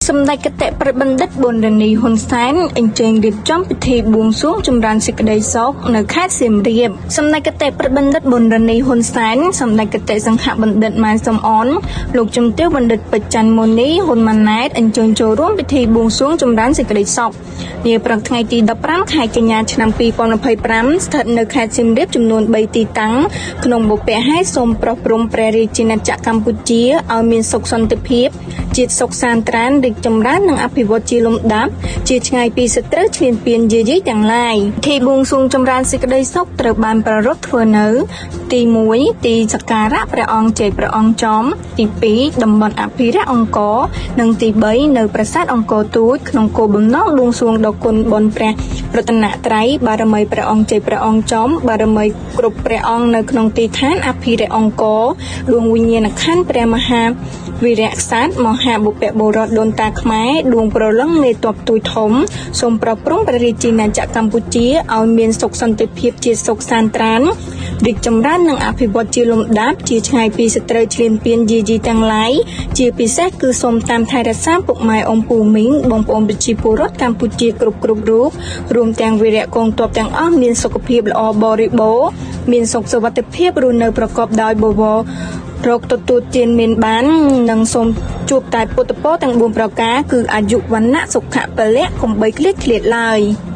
សម្ដេចគតិប្រិបណ្ឌិតប៊ុនរ៉ានីហ៊ុនសែនអញ្ជើញរៀបចំពិធីបួងសួងចម្រើនសេចក្តីសុខនៅខេត្តសៀមរាបសម្ដេចគតិប្រិបណ្ឌិតប៊ុនរ៉ានីហ៊ុនសែនសម្ដេចគតិសង្ឃបណ្ឌិតម៉ែនសំអនលោកជំទាវបណ្ឌិតពេជ្រច័ន្ទមុនីហ៊ុនម៉ាណែតអញ្ជើញចូលរួមពិធីបួងសួងចម្រើនសេចក្តីសុខនាព្រឹកថ្ងៃទី15ខែកញ្ញាឆ្នាំ2025ស្ថិតនៅខេត្តសៀមរាបចំនួន3ទីតាំងក្នុងបុព្វហេតុសូមប្រោះព្រំព្រះរាជាណាចក្រកម្ពុជាឲ្យមានសុខសន្តិភាពជាតិសុខសាន្តត្រានរីកចម្រើននិងអភិវឌ្ឍជាលំដាប់ជាឆ្ងាយពីសត្រូវឈ្លានពានយាយីទាំងឡាយពិធីបួងសួងចម្រើនសេចក្តីសុខត្រូវបានប្រារព្ធធ្វើនៅទី1ទីសក្ការៈព្រះអង្គជ័យព្រះអង្គចំទី2តំបន់អភិរក្សអង្គរនិងទី3នៅប្រាសាទអង្គរទូចក្នុងគោលបំណងបួងសួងដល់គុណបុណ្យព្រះរតនត្រ័យបារមីព្រះអង្គជ័យព្រះអង្គចំបារមីគ្រប់ព្រះអង្គនៅក្នុងទីឋានអភិរក្សអង្គរដួងវិញ្ញាណក្ខន្ធព្រះមហាវីរៈក្សត្រមហាបុព្វបុរសដូនតាខ្មែរដួងព្រលឹងនៃទ័ពទូចធំសូមប្រព្រំព្រះរាជាណាចក្រកម្ពុជាឲ្យមានសុខសន្តិភាពជាសុខសាន្តត្រានរីកចម្រើននិងអភិវឌ្ឍជាលំដាប់ជាឆ្ងាយពីសត្រូវឈ្លានពានយាយីទាំងឡាយជាពិសេសគឺសូមតាមថែរក្សាពុកម៉ែអ៊ំពូមីងបងប្អូនប្រជាពលរដ្ឋកម្ពុជាគ្រប់គ្រប់រូបរួមទាំងវីរៈកងទ័ពទាំងអស់មានសុខភាពល្អបរិបូរណ៍មានសុខសុវត្ថិភាពរស់នៅប្រកបដោយបវររកទទួលទានមានបាននិងសូមជួបតែពុទ្ធពរទាំង4ប្រការគឺអាយុវណ្ណៈសុខៈពលៈកុំបីឃ្លាតឃ្លាតឡើយ។